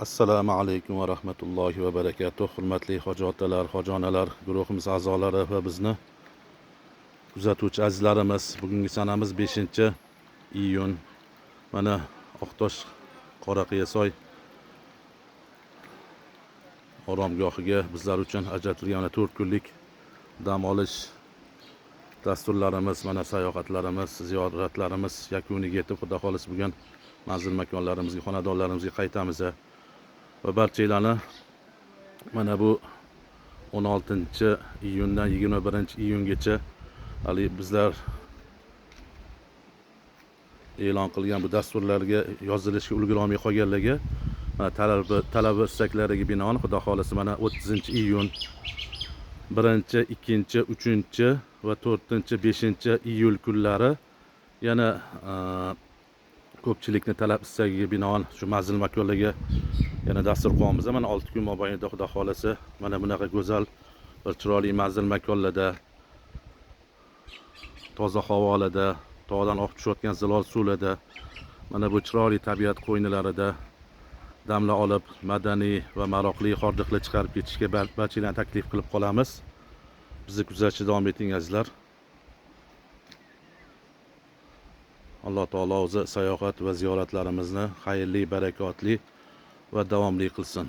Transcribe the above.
Assalomu alaykum va rahmatullohi va barakatuh. Hurmatli hoji otalar, hoji onalar, guruhimiz a'zolari va bizni kuzatuvchi azizlarimiz, bugungi sanamiz 5-iyun. Mana Oqtosh Qoraqiyasoy oromgohiga bizlar uchun ajratilgan mana 4 kunlik dam olish dasturlarimiz, mana sayohatlarimiz, ziyoratlarimiz yakuniga yetib, Xudo xohlasa, bugun manzil makonlarimizga, xonadonlarimizga qaytamiz. Va barchalarni mana bu 16 iyundan 21 iyungacha hali bizlar e'lon qilgan bu dasturlarga yozilishga ulgurolmay qolganlarga mana talab istaklariga binoan, Xudo xohlasa, mana 30 iyun, 1, 2, 3 va 4, 5 iyul kunlari yana ko'pchilikni talab istagiga binoan shu manzil makonlarga yana dastur qilyapmiz. Mana 6 kun mobaynida, Xudo xohlasa, mana bunaqa go'zal bir chiroyli manzil makonlarda, toza havolarda, tog'dan oqib tushayotgan zilol suvlarda, mana bu chiroyli tabiat qo'ynilarida damla olib, madaniy va maroqli hordiqlar chiqarib ketishga barchalarni taklif qilib qolamiz. Bizni kuzatishda davom eting, azizlar. Alloh taolo o'zi sayohat va ziyoratlarimizni xayrli, barakotli va davomli qilsin.